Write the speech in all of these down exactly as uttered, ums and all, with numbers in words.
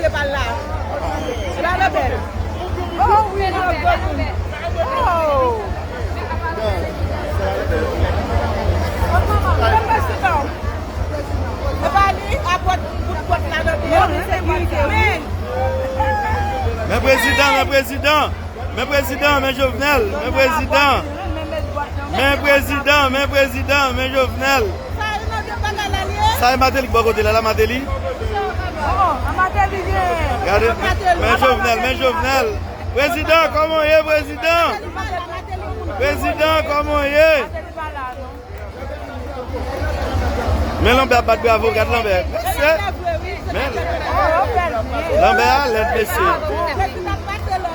Epa l la. Epa l la bèl. Oh wi, nan gwo moun. Oh. Epa li, apòt, bout pòt la nan deyò. Men prezidan, men prezidan. Men prezidan, men Jovenel, men prezidan. Men prezidan, men prezidan, men Jovenel. Sa e Martelly k bò kote la, la Martelly. Gade, men Jovenel, men Jovenel. Prezidan, kòman w ye, prezidan? Prezidan, kòman w ye? Men Lanbè ap bat bravo, gad Lanbè. Mesye. Men Lanbè a lèd, mesye.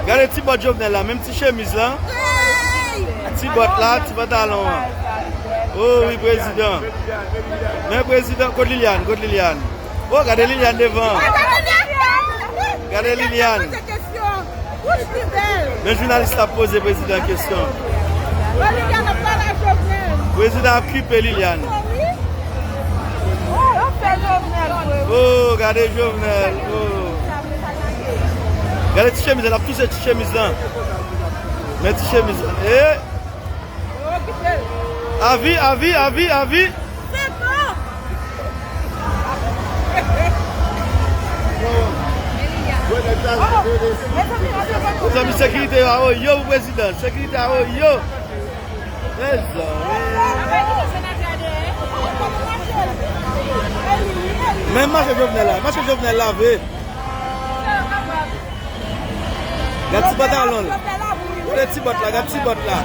Gade ti bòt Jovenel la, menm ti chemiz la. Ti bòt la, ti pantalon an. Oh wi, prezidan. Men prezidan, kot Liliane, kot Liliane? Oh, gade Liliane devan. Gade Liliane. Men jounalis la ap poze prezidan kesyon. Prezidan ap kipe Liliane. Oh, gade Jovenel. Oh. Gade ti chemiz la, l ap touse ti chemiz lan. Men ti chemiz lan. Eh! Avi, avi, avi, avi. Mezanmi, sekirite yo a Oyo pou prezidan. Sekirite a Oyo. Mezanmi. Men mache Jovenel la. Mache Jovenel la vre. Gad ti pantalon l. Gade ti bòt la, gad ti bòt la.